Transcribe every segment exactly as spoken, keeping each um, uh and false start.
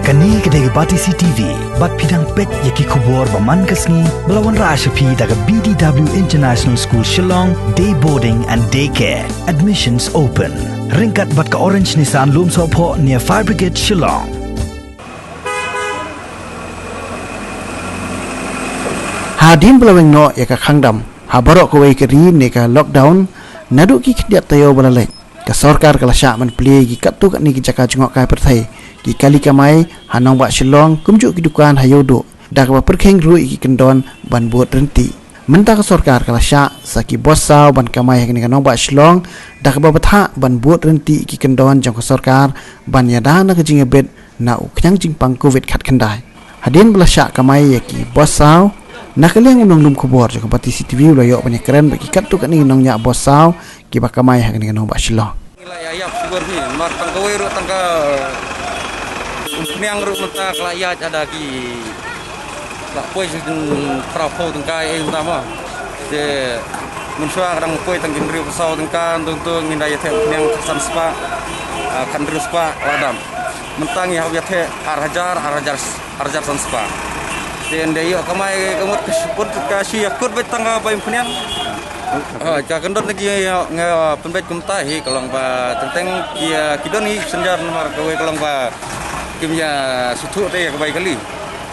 Kane ka dei ka Batesi T V, bad phi dang peit ïa ki khubor ba man ka sngi, ba la wanrah sha phi da ka B D W International School Shillong, Day Boarding and Day Care. Admissions open. Ryngkat bad ka Orange Nissan Lumsohphoh near Fire Brigade Shillong. Hadien ba la weng noh ïa ka khang dam ha baroh kawei ka ri ne ka lockdown, naduh ki khyndiat taïew ba la leit, ka sorkar ka la shah ban plie ïa ki katto katne ki jaka jngohkai pyrthei, ki kali kamai ha nongbah Shillong, kumjuh ki dukan ha Ïewduh, da kaba pyrkhing ruh ïa ki kyndon ban bud rynti. Mynta ka sorkar ka la shah sa ki bos saw ban kamai ha kane ka nongbah Shillong, da kaba bthah ban bud rynti ïa ki kyndon jong ka sorkar ban ïada na ka jingïabit na u khñiang jingpang Covid khatkhyndai. Hadien ba la shah kamai ïa ki bos saw, na ka liang u nonglum khubor jong ka Batesi T V u la ïoh ban ïakren bad ki katto katne ki nongñiah bos saw kiba kamai ha kane ka nongbah Shillong. Ngi la ïa ïap shibun hi, namar tang kawei ruh tang ka umphniang ruh mynta ka la ïaid, ada ki la poi shi kin phra phew tyngka ei mynta ma. Te mynshuwa ka dang poi tang ki hynriewphew saw tyngka, ntu ntu ngin da ïa theh umphniang san spah, ah, khathynriew spah la dam. Mynta ngi hap ïa theh ar hajar, ar hajar, ar hajar san spah. Te ynda ïoh kamai ka mut ka shi put ka shi ïa kut beit tang ka bai umphniang. Ah, ka kyndon ki ïa nga pynbeit kumta hi ka long ba teng teng ki, ah, ki don hi synjar namar kawei ka long ba kim ïa sngewthuh te ïa ka bai kali.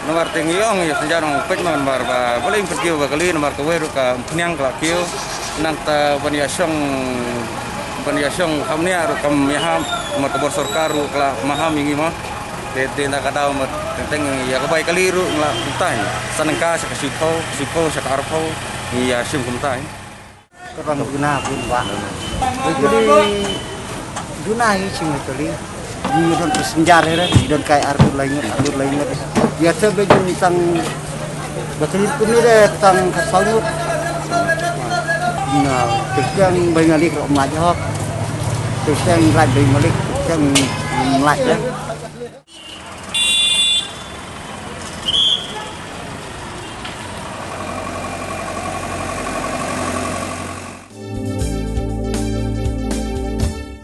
Namar te ngi ong ïa synjar ong peit namar ba balei ym pynkiew ba kali namar kawei ruh ka umphniang ka la kiew. Nangta ban ïa shong, ban ïa shong hamnia ruh kam ïahap namar ka bor sorkar ruh ka la maham ïa ngi ma. Te, te na ka daw ma teng teng ïa ka bai kali ruh nga la kumta hi. San tyngka sha ka shiphew, shiphew sha ka arphew, ngi ïa shim kumta hi. Ka bang duna bun ba. Wi kali duna hi chim kali. Ngi don passenger hi re, ngi don kai ar kut lai ngut, ar kut lai ngut. Ïa te be jin tang ba kali kuni re tang ka saw ngut. Na, te kang bai malik ro ma jok. Te kang rai bai malik, te kang mlai re.